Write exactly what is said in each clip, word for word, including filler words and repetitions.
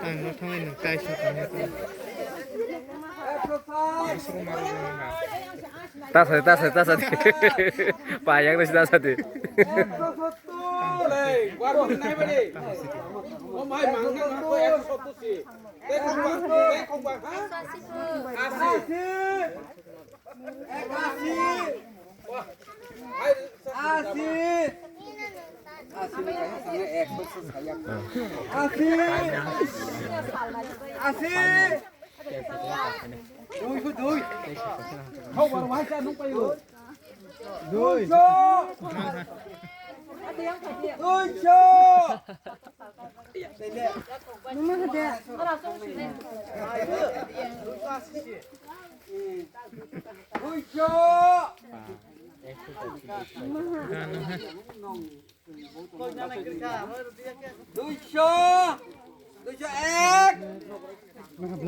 Tang no thangai nung tai sa tang no tang. Tasadi, tasadi, tasadi. Payang nasi tasadi. Asi. Asi. Asi. Asi. Asi. Dui, dui. Kau baru baca nung payu. Dui. Dui. Numa hade. Duisho. Duisho. Duisho ek.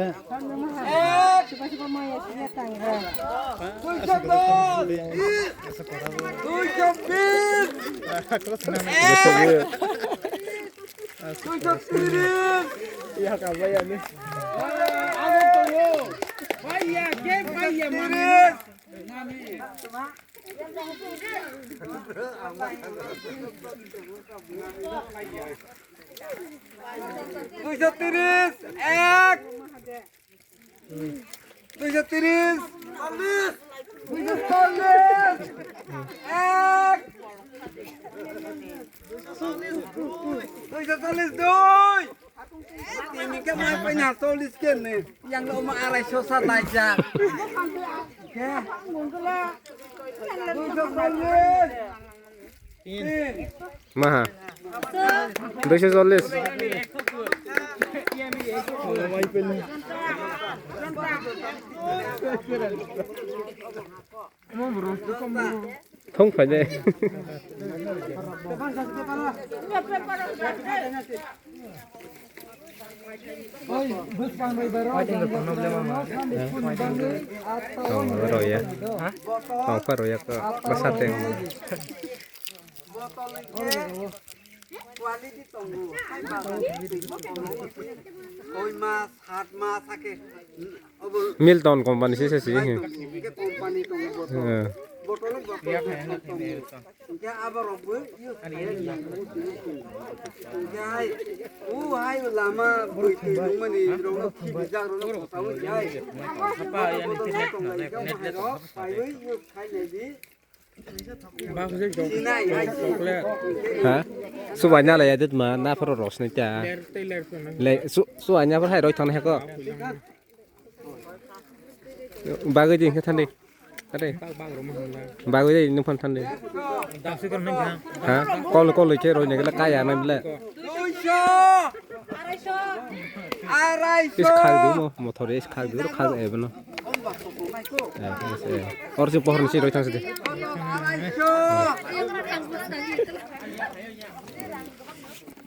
Ek. Duisho dos. Duisho bis. Ek. Duisho tiris. Ya, kabaya ni. Abo tongo. Bhaiya, ke bhaiya mami? Mami. Duisho tiris, ek. Duisho tiris. Duisho chollis. Ek. Duisho chollis, dui. Tini ke mai paina chollis ke ni. Yang lo ma arai so sa lai ja. Ke. Duisho chollis. Tin. Maha. Duisho chollis. Thong phai de. Tong roya. Tong pa roya ko. Basa teng. Botol hwnkhe quality tongo. Hai bagan twi tongo. Soi mas, hat mas hakhe, obo Milton company se se si. Hai tongo, hwnkhe company tongo botol. Eh. Botol botol tongo. Hwnkhe aborokbo use khaina nango. Hwnkhe hai, o hai lama bwtwi nungmani rokno khibijak rokno kwchangwi hai. Botol botol tongo, hwnkhe omo hai rok phaiwi use khainai di. Ha? Subai na lai adet ma na pharo rosni ta. Le su su anya phar hai roi thang he ko. Bagwi di khe thandi. Ate. Bagwi di nung phan thandi. Ha? Kol kol khe roi ne gele kaya na bile. Is khag du mo mothor is khag du khag e bano. Or si pohor ni si roi thang si de.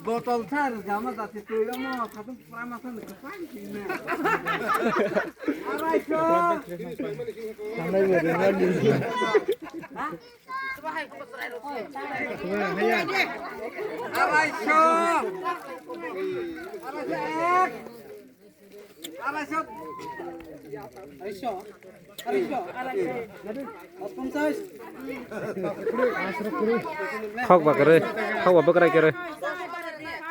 Botol thar jama jati twi omo khatung pura ma thang ni kwchang thwina. Arai so. Thanai mo de na ni. Ha? Arai so. Arai so ek. Arai so. Arai so. Arai so. Arai so. Ponchas. Khok ba kare, khok ba bakrai kare.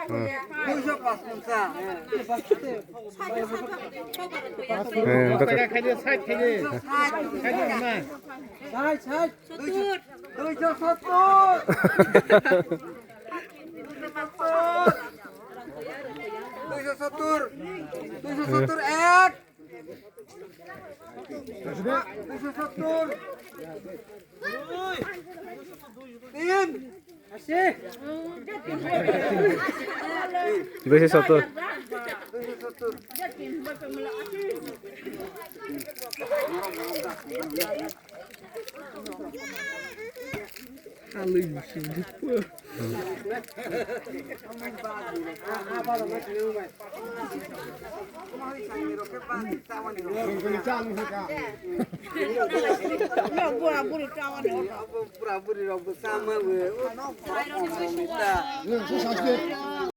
Hmm. Duiso pas ponchas. Eh, bakrai. Sait, sait. Duiso sottur. Duiso sottur. Duiso sottur ek. Duiso sottur. Tin. Duiso sottur. Duiso sottur. Bura buri rok bo sama bo.